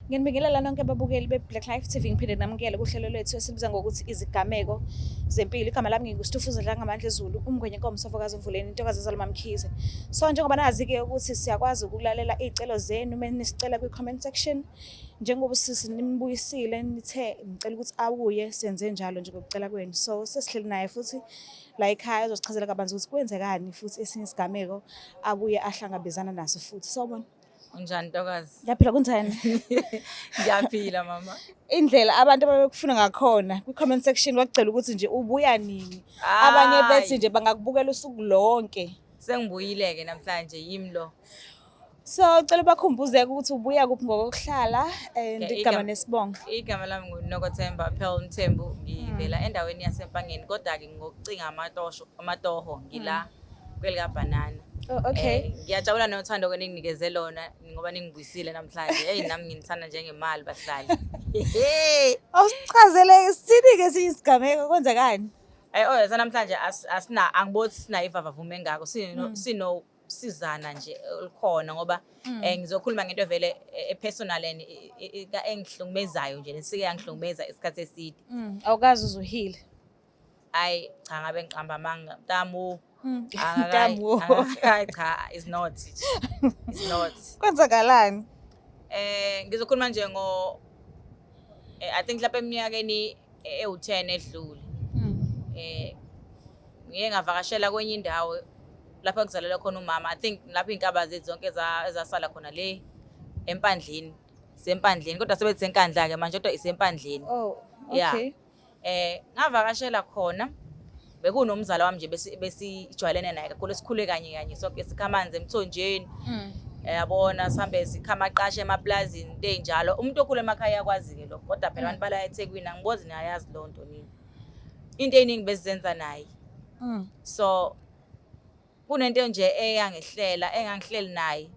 Nginibingelela nonke ababukeli be-Black Life TV, ngiphinde namukele kuhlelo lwethu esilubiza ngokuthi izigameko zempilo. Igama lami nginguStufuza Dlangamandla Zulu, umngwenye inkomo sofokazi Mvuleni, intokazi ezalwa MaMkhize. So njengoba nazi-ke ukuthi siyakwazi ukulalela iy'celo zenu uma nisicela kwi-comment section, njengoba usisi nimbuyisile nithe ngicela ukuthi abuye, senze njalo nje ngokucela kwenu. So sesihleli naye futhi la ekhaya uzosichazela kabanzi ukuthi kwenzekani futhi esinye isigameko abuye ahlangabezana naso futhi. Sawubona. Unjani ntokazi? Ngiyaphila, kunjani? Ngiyaphila mama. Indlela abantu ababekufuna ngakhona kwi-comment section kwakugcela ukuthi nje ubuya nini. Abanye bethi nje bangakubukela usuku lonke. Sengibuyile-ke namhlanje, yimi lo. So cela ubakhumbuzeke ukuthi ubuya kuphi ngokokuhlala and Okay, igama nesibongo. Igama lami nguNokothemba Pearl Mthembu, ngivela endaweni yaseMpangeni, kodwa-ke ngokucinga amatosho amatoho ngila kwelikaBhanana. Oh, okay. Ngiyajabula nothando ke ninginikeze lona ngoba ningibuyisile namhlanje. Hey, nami nginithanda njengemali bahlali. Awusichazele sithini-ke esinye isigameko, kwenzekani? Hey, oh namhlanje asina angiboni ukuthi sinayo ivavavume engako, sino sino sizana nje olukhona ngoba ngizokhuluma ngento vele e-personal and engihlukumezayo nje, nesike yangihlukumeza isikhathi eside. Awukazi uzuhile. Ayi cha, ngabe ngiqamba amanga ntamu. Ntamu. Hayi cha, is not, it's not. Kwenzakalani? Ngizokhuluma nje ngo I think lapha eminyakeni ewu-10 edlule. Ngiye ngavakashela kwenye indawo lapho kuzalelwa khona umama. I think lapho iy'nkaba zethu zonke ezasala khona le eMpandleni. Isempandleni kodwa sebethi seNkandla-ke manje, kodwa isempandleni. Oh, Yeah. okay. Ngavakashela khona, bekunomzala wami nje besijwayelene naye kakhulu, esikhule kanye kanye sonke, sikha amanzi emthonjeni. Yabona, sihambe sikha amaqasha emaplazini, into ey'njalo. Umuntu okhule emakhaya uyakwazi-ke lokho, kodwa phela abantu bala eThekwini angibozi niyayazi leyo nto nini. Into ey'ningi besizenza naye. So kunento nje eyangehlela engangihleli naye.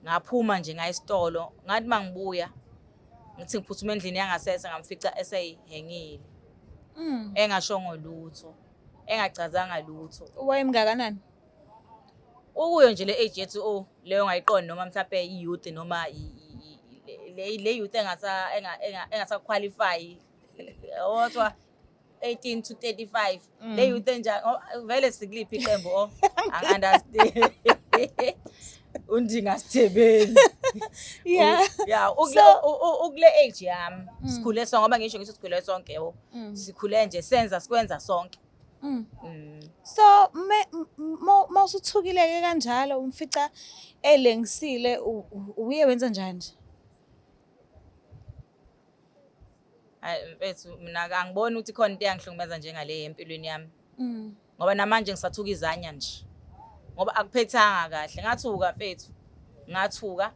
Ngaphuma nje ngaya esitolo, ngathi mangibuya ngithi ngiphuthuma endlini yangasese, ngamfica eseyihengile. Engashongo lutho, engachazanga lutho. Wayemngakanani? Ukuyo nje le age yethu, oh leyo ongayiqondi, noma mhlampe i-youth, noma le youth engasa qualify, othiwa 18 to 35. Le youth enjani? Oh, vele sikuliphi iqembu? Oh, angi-understand, undinga sithebeni. Yeah, ukule age yami, sikhule sonke, ngoba ngisho ngisho sikhule sonke yabo. Sikhule nje senza sikwenza sonke. So me mawusuthukile-ke kanjalo umfica elengisile, uye wenza njani nje? Hayi mfethu, mina angiboni ukuthi khona into eyangihlukumeza njengale empilweni yami. Ngoba namanje ngisathuka izanya nje. Ngoba akuphethanga kahle. Ngathuka mfethu. Ngathuka.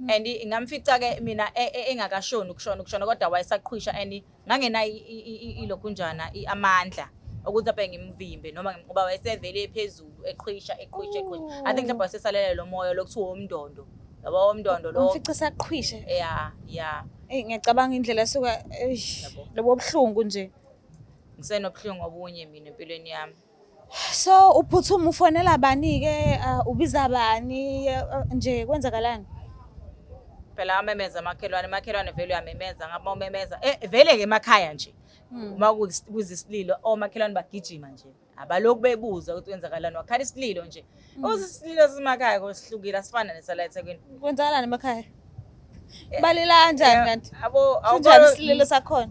And ngamfica ke mina engakashoni ukushona ukushona, kodwa wayesaqhwisha and ngangena ilokhunjana amandla ukuthi aphe ngimvimbe noma ngoba wayesevele ephezulu eqhwisha eqhwisha eqhwisha. I think mhlawumbe wayesesalele lo moya lokuthiwa umndondo. Yabo, umndondo lo. Umfica esaqhwisha. Yeah. Eyi, ngiyacabanga indlela esuka, eish, Yabo. lobo buhlungu nje. Ngisenobuhlungu obunye mina empilweni yami. So uphuthuma ufonela bani-ke, ubiza bani, nje kwenzakalani? Phela amemeza amakhelwane, amakhelwane vele uyamemeza, ngapha umemeza. Vele ke emakhaya nje. Uma kuza isililo, omakhelwane bagijima nje. Abalokhu bebuza ukuthi kwenzakalani, wakhala isililo nje. Uze isililo semakhaya kosihlukile, asifana nesala eThekwini. Kwenzakalani emakhaya? Balila kanjani kanti? Abo Sinjani isililo sakhona?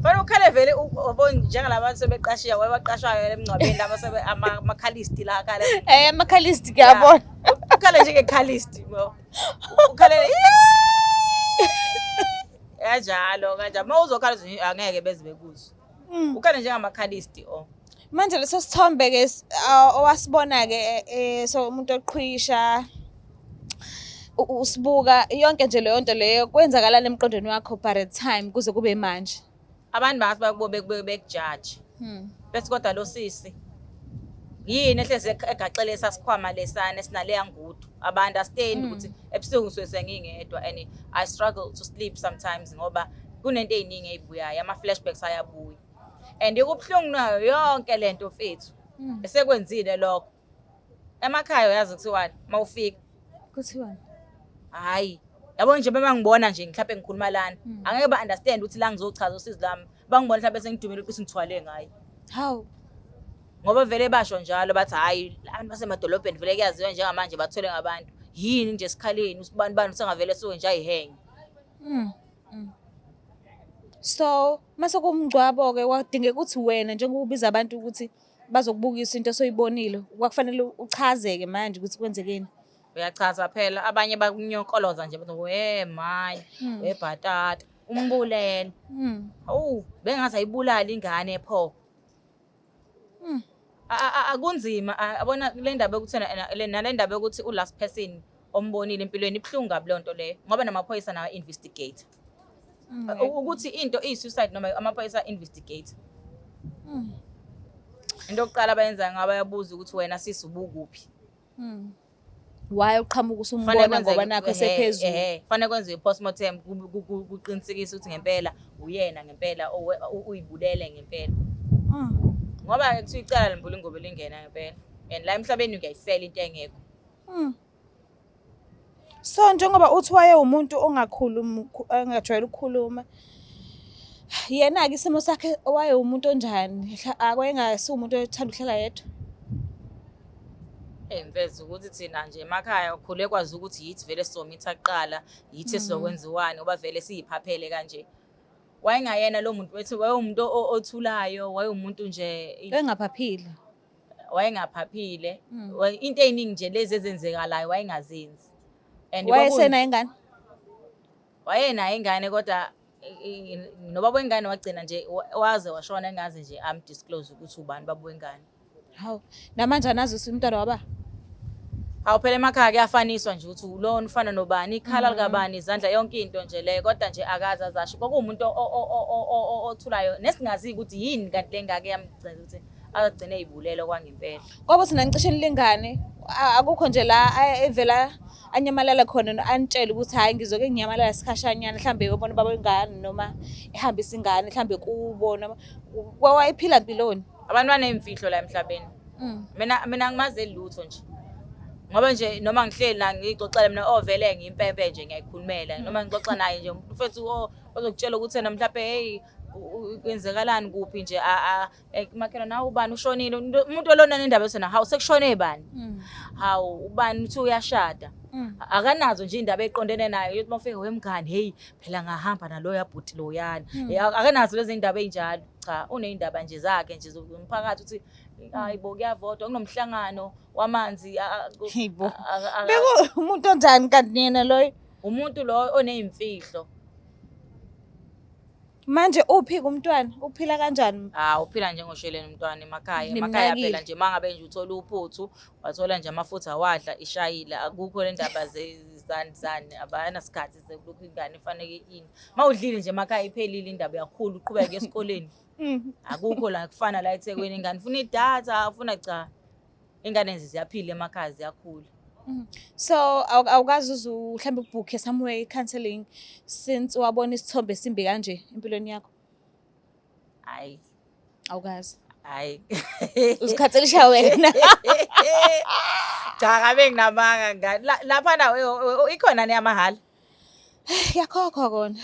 Fanele ukhale vele, yabo, njengalabantu sebeqashiya, wabaqashwayo emngcwabeni laba sebe amakhalisti la akhala. Amakhalisti ngiyabona. Ukhale njengekhalisti bo. Ukhale kanjalo kanjalo. Uma uzokhala nje angeke beze bekuzwe. Ukhale njengamakhalisti oh. Manje leso sithombe ke owasibona ke, so umuntu oqhwisha usibuka yonke nje leyo nto leyo, kwenzakalani emqondweni wakho by the time kuze kube manje? Abantu bangathi bakubo bekujaji. Bese kodwa lo sisi yini ehlezi egaxele esasikhwama lesana esinaleya ngudu, abantu understand ukuthi ebusuku ngisuke sengingedwa and I struggle to sleep sometimes ngoba kunento ey'ningi ey'buyayo, ama-flashbacks ayabuya and kubuhlungu nayo yonke lento mfethu. Esekwenzile lokho emakhaya, uyazi kuthiwani uma ufika? Kuthiwani? Hhayi. Yabo nje bemangibona nje mhlawumbe ngikhuluma lana, angeke ba understand ukuthi la ngizochaza usizi lami. Bangibona mhlawumbe sengidumile ukuthi ngithwale ngaye. Hawu. Ngoba vele basho njalo bathi hhayi abantu basemadolobheni vele kuyaziwa njengamanje bathwele ngabantu. Yini nje esikhaleni usibani bani usengavele suke nje ayihenge. So mase kumngcwabo-ke kwadingeka ukuthi wena njengoba ubiza abantu ukuthi bazokubukisa into osoyibonile, kwakufanele uchazeke manje ukuthi kwenzekeni. Uyachaza phela abanye bakunyonkoloza nje bathi we maye, we bhatata, umbulele. Hawu, bengathi ayibulali ingane pho. Akunzima, yabona le ndaba yokuthi nale ndaba yokuthi u-last person ombonile empilweni ibuhlungu kabi leyo nto leyo, ngoba namaphoyisa nawo investigate. Ukuthi into iyi-suicide noma amaphoyisa investigate. Into yokuqala abayenzayo ngabe bayabuza ukuthi wena sisi ubukuphi. Why uqhamuka usumbona ngoba nakho esephezulu. Kufanele kwenziwe i-postmortem kuqinisekise ukuthi ngempela uyena ngempela uyibulele ngempela. Ngoba kuthiwa icala limbula ingobe lingena ngempela. And la emhlabeni uyayifela into engekho. So njengoba uthi wayewumuntu ongakhulumi, engajwayele ukukhuluma, yena-ke isimo sakhe wayewumuntu onjani? Wayengasiwo umuntu othanda ukuhlala yedwa? Mfethu ukuthi thina nje emakhaya ukhule kwazi ukuthi yithi vele sizomitha kuqala, yithi sizokwenziwani ngoba vele siyiphaphele kanje. Wayengayena lo muntu wethu, wayewumuntu othulayo, wayewumuntu nje Wayengaphaphile. Wayengaphaphile. Into ey'ningi nje lezi ezenzekalayo wayengazenzi. And wayesenayo ingane? Wayenayo ingane kodwa nobaba wengane wagcina nje waze washona engaze nje am-disclose ukuthi ubani baba wengane. Hawu, namanje anazi ukuthi umntwana waba? Hawu phela emakhaya kuyafaniswa nje ukuthi ulona ufana nobani, ikhala likabani, izandla, yonke into nje leyo, kodwa nje akaze azasho. Kwakuwumuntu othulayo nesingaziyo ukuthi yini kanti le ngake yamgcina ukuthi agcine ey'bulele okwangempela. Ngoba thina nicishe nilingane, akukho nje la evela anyamalala khona anitshele ukuthi hhayi ngizoke nginyamalala sikhashanyana mhlambe yobona ubaba wengane noma ehambise ingane mhlambe kubo noma wayephila mpiloni. Abantu baney'mfihlo la emhlabeni. Mina angimazeli lutho nje. Ngoba nje noma ngihleli la ngiyixoxela mina ovele ngiyimpempe nje ngiyayikhulumela noma ngixoxa naye nje mfethu ozokutshela ukuthi yena mhlambe hey kwenzekalani kuphi nje makhelwane nawe ubani ushonile umuntu olona nendaba yokuthi hawu sekushone bani, hawu ubani uthi uyashada, akanazo nje indaba eqondene nayo yokuthi mawufika wemngani hey phela ngahamba naloya bhuti loyana, akanazo lezi ndaba ey'njalo. Cha, uney'ndaba nje zakhe nje zomphakathi ukuthi hayi bo kuyavotwa kunomhlangano wamanzi. Hayibo. Beku umuntu onjani kanti yena loyo? Umuntu lo oney'mfihlo. Manje uphi kumntwana? Uphila kanjani? Ah, uphila njengosheleni umntwana emakhaya. Emakhaya Nimnakile. phela nje mangabe nje uthola uphuthu, wathola nje amafutha wadla ishayile, akukho le ndaba zani zani, abanasikhathi sekulokhu ingane ifaneke ini. Mawudlile nje emakhaya iphelile indaba yakhulu uqhubeke esikoleni. Akukho la kufana la eThekwini ingane ufuna idatha, ufuna cha. Ingane nje ziyaphila emakhaya ziyakhula. So awukazi uze mhlawumbe ubhukhe somewhere i-counselling since wabona isithombe esimbi kanje empilweni yakho? Hayi. Awukazi. Hayi. Uzikhathelisha wena. Cha kabe nginamanga ngani. Lapha na ikhona neyamahala. Yakhokhwa kona.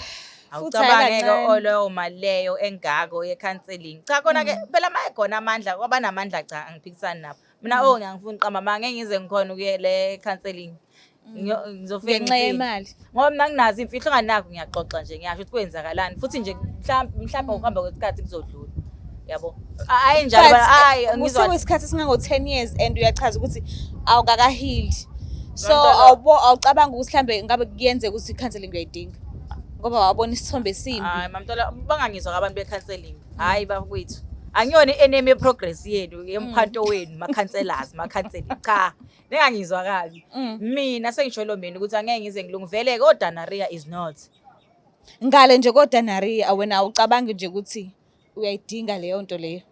Futhi hhayi Awucabangeke kancane. oleyo mali leyo engako ye-counselling. Cha kona ke phela mayekhona amandla kwabanamandla cha angiphikisani nabo. Mina oh ngiyangifuna uqamba manga ngeke ngize ngikhona ukuye le counselling. Ngizofike Ngenxa ngithini? yemali. Ngoba mina nginazo imfihlo enganakho ngiyaxoxa nje ngiyasho ukuthi kwenzakalani futhi nje mhlawumbe ngokuhamba kwesikhathi kuzodlula. Yabo. Ayi njalo But, hayi ngizwa kusekuyisikhathi esingango-10 years and uyachaza ukuthi awukakahili. So Loo nto awucabanga ukuthi mhlambe ngabe kuyenzeka ukuthi i-counselling uyayidinga. Ngoba wabona isithombe esimbi. Hayi mamntwana bangangizwa abantu be-counselling. Hayi bakwethu. Angiyona i-enemy ye-progress yenu, yemphanto wenu, ma-counselors, ma-counselling. Cha, ningangizwa kabi. Mina sengisholo mina ukuthi angeke ngize ngilunge vele kodwa Naria is not. Ngale nje kodwa Naria wena awucabangi nje ukuthi uyayidinga leyo nto leyo.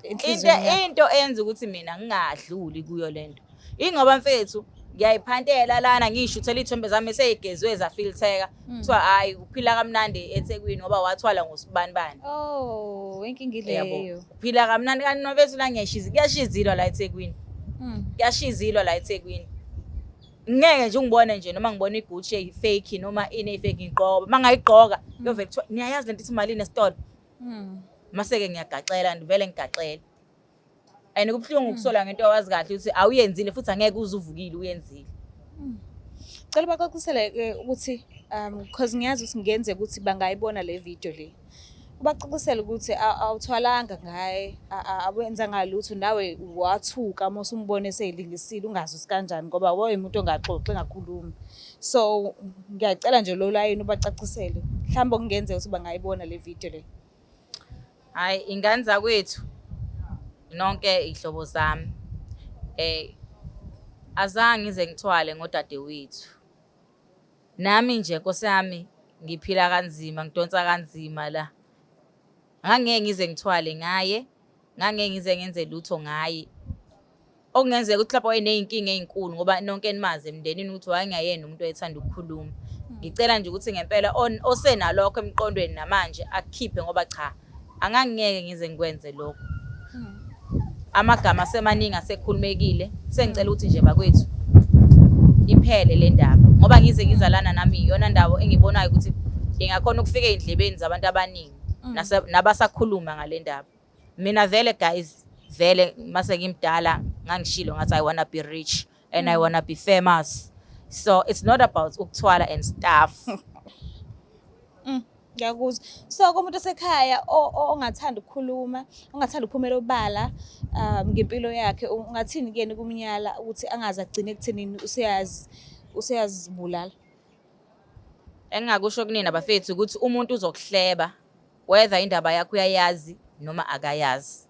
Into Enhliziyweni yakho. Into eyenza ukuthi mina ngingadluli kuyo lento. Ingoba mfethu ngiyayiphantela lana ngishuthela iy'thombe zami esey'gezwe zafiltheka. Kuthiwa hhayi uphila kamnandi eThekwini ngoba wathwala ngosibanibani. Oh, inkinga Yabo. ileyo. Uphila kamnandi kanti nofethu la ngiyashiza kuyashizilwa la eThekwini. Kuyashizilwa la eThekwini. Ngeke nje ungibone nje noma ngibona iGucci eyi-fake noma ini eyi-fake ngiyigqoka. Uma ngayigqoka kuyovele kuthiwa niyayazi lento ithi malini esitolo. Mase-ke ngiyagaxela ngivele ngigaxele. And kubuhlungu ukusola ngento owazi kahle ukuthi awuyenzile futhi angeke uze uvukile uyenzile. Cela ubacacisele-ke ukuthi cause ngiyazi ukuthi kungenzeka ukuthi bangayibona le video le. Ubacacisele ukuthi awuthwalanga ngaye, awenzanga lutho nawe wathuka uma usumbona eseyilingisile ungazi ukuthi kanjani ngoba wawumuntu ongaxoxi engakhulumi. So ngiyacela nje lo layini ubacacisele. Mhlawumbe okungenzeka ukuthi bangayibona le video le. Hhayi ingane zakwethu nonke iy'hlobo zami azange ngize ngithwale ngodadewethu. Nami nje Nkosi yami ngiphila kanzima ngidonsa kanzima la. Ngangeke ngize ngithwale ngaye, ngangeke ngize ngenze lutho ngaye. Okungenzeka ukuthi mhlawumbe wayeney'nkinga ey'nkulu ngoba nonke nimazi emndenini ukuthi wayengayena umuntu owayethanda ukukhuluma. Ngicela nje ukuthi ngempela osenalokho emqondweni namanje akukhiphe ngoba cha angangeke ngize ngikwenze lokho. Amagama asemaningi asekhulumekile, sengicela ukuthi nje bakwethu iphele le ndaba ngoba ngize ngizalana nami iyona ndawo engibonayo ukuthi ingakhona ukufika ey'ndlebeni zabantu abaningi nabasakhuluma ngale ndaba. Mina vele guys, vele mase ngimdala ngangishilo ngathi I wanna be rich and I wanna be famous. So it's not about ukuthwala and stuff. Ngiyakuzwa. So kumuntu osekhaya ongathanda ukukhuluma, ongathanda ukuphumela obala ngempilo yakhe, ungathini kuyena kumnyala ukuthi angaze agcine ekuthenini useyazi useyazibulala? Engingakusho kunina bafethu ukuthi umuntu uzokuhleba whether indaba yakho uyayazi noma akayazi.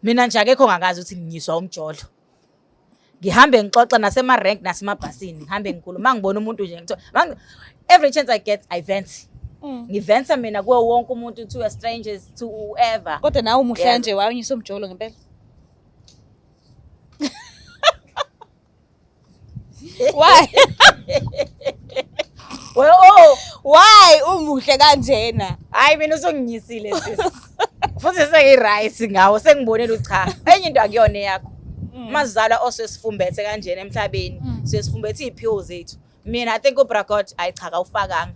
Mina nje akekho ongakazi ukuthi nginyiswa umjolo. Ngihambe ngixoxa nasema-rank nasemabhasini, ngihambe ngikhuluma. Uma ngibona umuntu nje ngithiwa, every chance I get, I vent. Ngivensa mina kuwo wonke umuntu, to a strangers, to whoever. Kodwa nawe umuhle kanje wawunyisa umjolo ngempela. Why? Well, oh, Why umuhle kanjena? Hayi mina usunginyisile sis. Futhi sengi-right ngawo, sengibonile ukuthi cha, enye into akuyona eyakho. Masizalwa osesifumbethe kanjena emhlabeni, sesifumbethe iy'phiwo zethu. Mina I think uBragot ayi cha akawufakanga.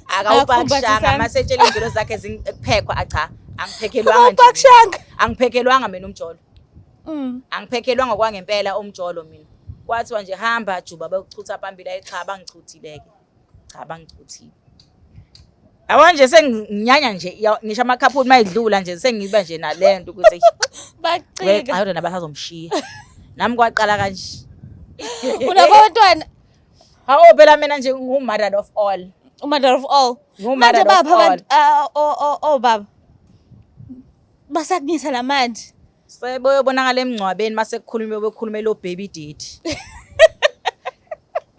Akawupakishanga mase etshela iy'ngilo zakhe zikuphekwa cha angiphekelwanga nje. Akawupakishanga. Angiphekelwanga mina umjolo. Angiphekelwanga kwangempela umjolo mina. Kwathiwa nje hamba juba bayokuchutha phambili ayi cha bangichuthile-ke. Cha bangichuthile. Yabo nje senginyanya nje ngisho amakhaphuli mayidlula nje sengiba nje nalento ukuthi Bacika. Hayi wena basazomshiya. Nami kwaqala kanje. Unabantwana? Hawu phela mina nje ngu-mother of all. Mother of all. Ngu-mother Manje of bapha all. abantu obaba. Basakunyisa namanje. Sebeyobonakala emngcwabeni mase kukhulunywa bekhulume lo baby daddy.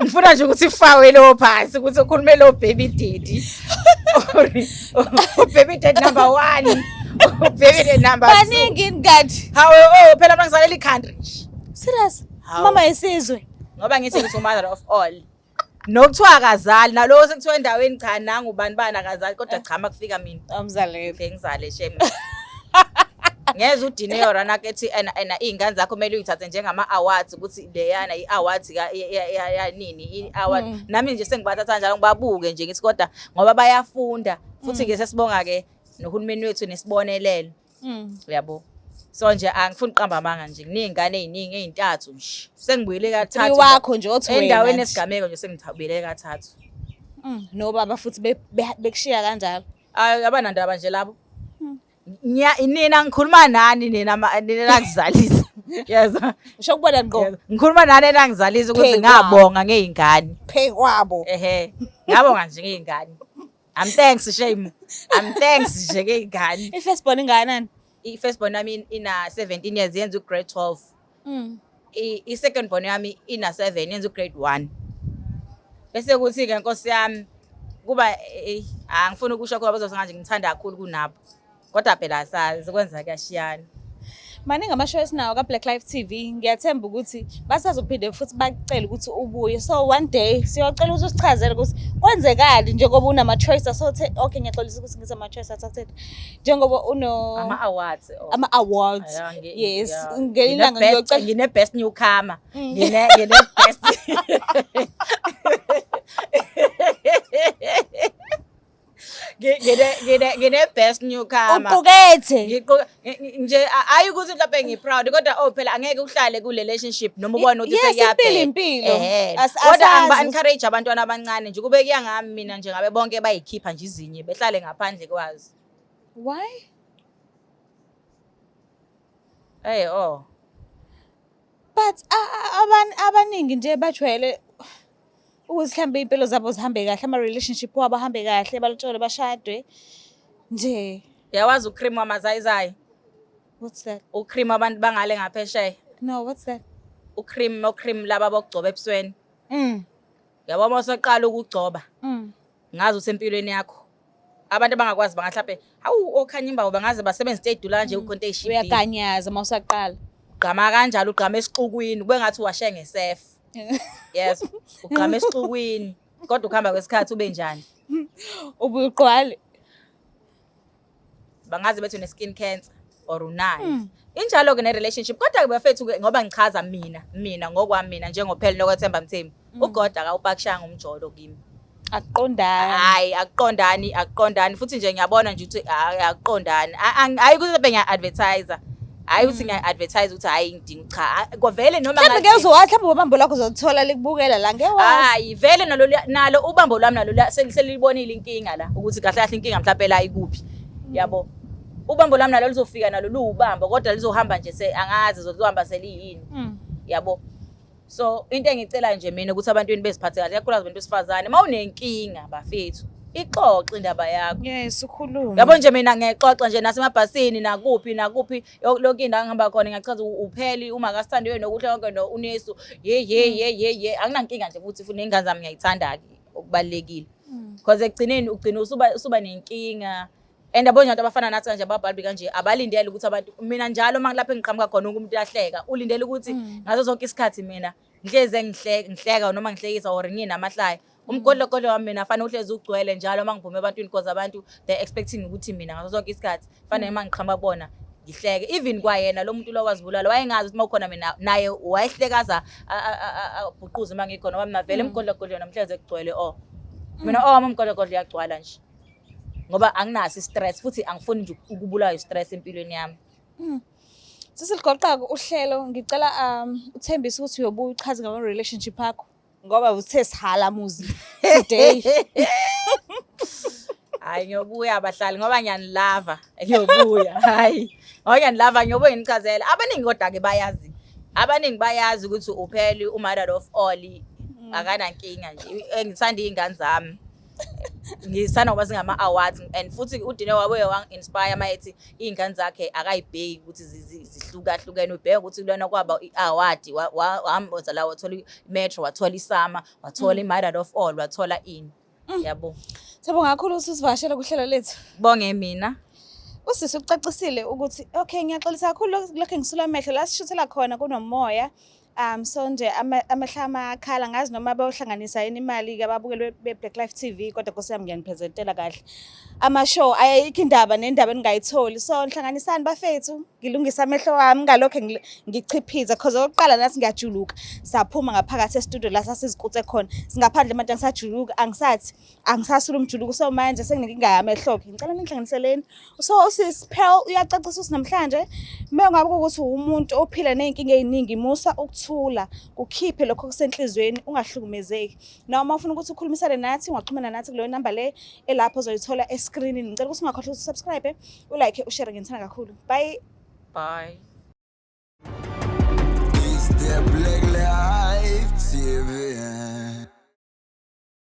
Ngifuna nje ukuthi ifakwe lo phansi ukuthi ukhulume lo baby daddy. Baby daddy number 1. Baby daddy number 2. Baningi ingathi. Hawu oh phela mangizalela i-country nje. Serious? Hawu. Mama yesizwe. Ngoba ngithi ngithi mother of all. Nokuthiwa akazali nalowo sekuthiwa endaweni cha nangu bani bani akazali kodwa cha makufika mina. Amzalele. Ngeke ngizale shame. Ngeze uDineo Ranaka ethi ena ena iy'ngane zakho kumele uyithathe njengama-awards ukuthi leyana i-awards yanini i-award. Nami nje sengibathatha kanjalo ngibabuke nje ngithi kodwa ngoba bayafunda futhi-ke sesibonga-ke nohulumeni wethu nesibonelelo. Uyabo. So nje angifuni uqamba amanga nje nginey'ngane ey'ningi ey'ntathu nje. Sengibuyele kathathu. Three wakho nje othi wena Endaweni nje. esigameko nje sengibuyele kathathu. Nobaba futhi bekushiya kanjalo. Ayi abanandaba nje labo. Nina ngikhuluma nani nina nina nangizalisa. Yezwa. Usho kubona ngqo. Yezwa. Ngikhuluma nani nangizalisa ukuthi Phe ngabonga ngey'ngane. Phe kwabo. Ehhe. Ngabonga nje ngey'ngane. I'm thanks shame. I'm thanks nje ngey'ngane. I-first born ingakanani? I-first born yami ina 17 years yenza u-grade 12. I-second born yami ina 7 yenza u-grade 1. Bese kuthi-ke nkosi yami kuba angifuni ukusho kuba bazothi manje ngithanda kakhulu kunabo. Kodwa phela asazi kwenza kuyashiyana. Maningi ama-show esinawo ka-Black Life TV. Ngiyathemba ukuthi basazophinde futhi bakucele ukuthi ubuye. So one day siyocela ukuthi usichazele ukuthi kwenzekani njengoba unama-choice asothe, okay, ngiyaxolisa ukuthi ngithi ama-choice asothe, njengoba uno Ama-awards, oh. Ama-awards. Yeah, Yes. yeah. Ngelinye ilanga ngiyocela Ngine-best newcomer, ngine-best ngine-best newcomer. Uqukethe. Nje hayi ukuthi mhlawumbe ngi-proud, kodwa oh, phela angeke uhlale ku-relationship noma ubone ukuthi Yes, sekuyabheda. impilo impilo. Ehhe. Kodwa Asazi. angiba-encourage abantwana abancane nje, kube kuya ngami mina nje ngabe bonke bayikhipha nje izinye, behlale ngaphandle kwazo. Why? Hey, oh. But abaningi nje bajwayele ukuthi mhlawumbe iy'mpilo zabo zihambe kahle, ama-relationship wabo ahambe kahle, balotshole, bashadwe nje. Uyawazi ucream wamazayizayi? What's that? Ucream abantu bangale ngaphesheya. No, what's that? Ucream, ocream laba bokugcoba ebusweni. Yabo, uma usaqala ukugcoba, ngazi usempilweni yakho. Abantu abangakwazi bangahlaphe, hawu, okhanya imbawo, bangaze basebenzise ey'dula kanje, kukho into ey'shibhile. Uyaganyaza uma usaqala. Ugqama kanjalo, ugqama esixukwini, kube ngathi uwashe ngesefu. Yes, ugqama esixukwini. Kodwa ukuhamba kwesikhathi ube njani? Ubuye uqwale. Bangaze bethi une-skin cancer or unayo. Injalo-ke ne-relationship. Kodwa-ke bafethu-ke, ngoba ngichaza mina ngokwami, mina njengoPhela Nokwethemba Mthembu, uGod akawupakishanga umjolo kimi. Akuqondani. Hhayi, akuqondani, akuqondani. Futhi nje ngiyabona nje ukuthi hhayi, akuqondani. Hhayi ukuthi mhlawumbe ngiya-advertise. Hhayi ukuthi ngiya-advertise ukuthi hhayi ngidinga, cha. Vele noma Mhlawumbe ngathi ngeke uzowazi, mhlawumbe ubambo lwakho uzolithola likubukela la, ngeke wazi. Hhayi, vele nalo ubambo lwami nalo selilibonile inkinga la, ukuthi kahle kahle inkinga mhlawumbe la ikuphi. Yabo. Ubambo lwami nalo lizofika nalo luwubambo, kodwa lizohamba nje angazi lizohamba seliyini. Yabo. So into engicela nje mina ukuthi abantwini beziphathe kahle, kakhulukazi abantu besifazane, uma unenkinga bafethu, ixoxe indaba yakho. Yes, ukhulume. Yabo nje mina ngiyayixoxa nje nasemabhasini, nakuphi nakuphi, yonke indawo engihamba khona ngiyachaza upheli uma kasithandiwe nokuhle konke no unesu. Ye ye ye ye ye, anginankinga nje futhi ney'ngane zami ngiyayithanda-ke, okubalulekile. Because ekugcineni ugcina usuba nenkinga. And yabo nje abantu abafana nathi kanje, ababhali kanje, abalindele ukuthi abantu, mina njalo uma ngilapha engiqhamuka khona wonke umuntu uyahleka, ulindele ukuthi ngaso sonke isikhathi mina ngihleze ngihleka noma ngihlekisa or nginamahlaya. Umgodlogodlo wami mina fanele uhlezi ugcwele njalo uma ngiphume ebantwini, because abantu they expecting ukuthi mina ngaso sonke isikhathi fanele uma ngiqhamuka kubona ngihleke. Even kwayena lo muntu lo wazibulala wayengazi ukuthi uma kukhona mina naye wayehlekaza abhuquze uma ngikhona, ngoba mina vele umgodlogodlo namhlanje kugcwele. Oh, mina owami umgodlogodlo uyagcwala nje, ngoba anginaso i-stress futhi angifuni nje ukubulawa i-stress empilweni yami. Sesiligoqa uhlelo, ngicela uthembise ukuthi uyobuya uchaze ngama-relationship akho, ngoba uthe sihala muzi today. Hayi, ngiyobuya abahlali, ngoba ngiyanilava, ngiyobuya. Hayi, ngoba ngiyanilava, ngiyobuya nginichazele. Abaningi kodwa-ke bayazi, abaningi bayazi ukuthi upheli u-mother of all akanankinga nje. Ngithanda iy'ngane zami, ngisanda ngoba zingama-awards, and futhi uDine wabuye wangi-inspire uma ethi iy'ngane zakhe akayibheki ukuthi zihlukahlukene, ubheka ukuthi lona kwaba i-award, wahamba la, wathola i-Metro, wathola iSAMA, wathola i-mother of all, wathola ini, yabo. Siyabonga kakhulu ukuthi usivakashele kuhlelo lethu. Bonge mina. Usisi ucacisile ukuthi okay, ngiyaxolisa kakhulu lokho ngisula amehlo la sishuthela khona kunomoya. So nje amehlo amakhala, ngazi noma bayohlanganisa yini imali-ke ababukeli be-Black Life TV, kodwa nkosi yami ngiyaniphezentela kahle. Ama-show ayikho indaba nendaba eningayitholi, so nhlanganisani bafethu, ngilungise amehlo wami ngalokho ngichiphiza, cause okokuqala nathi ngiyajuluka, saphuma ngaphakathi e-studio la sasizikutse khona, singaphandle manje angisajuluki, angisathi angisasula umjuluko, so manje senginenkinga yamehlo-ke, ngicela ningihlanganiseleni. So usisi Pearl uyacacisa ukuthi namhlanje uma ngabe kuwukuthi uwumuntu ophila ney'nkinga ey'ningi, musa ukuthula, kukhiphe lokho okusenhliziyweni, ungahlukumezeki. Noma ufuna ukuthi ukhulumisane nathi, ungaxhumana nathi kuleyo namba le elapho ozoyithola eskrinini. Ngicela ukuthi ungakhohlwa ukuthi usubscribe, ulike, ushare. Ngithanda kakhulu. Bye. Bye. It's the Black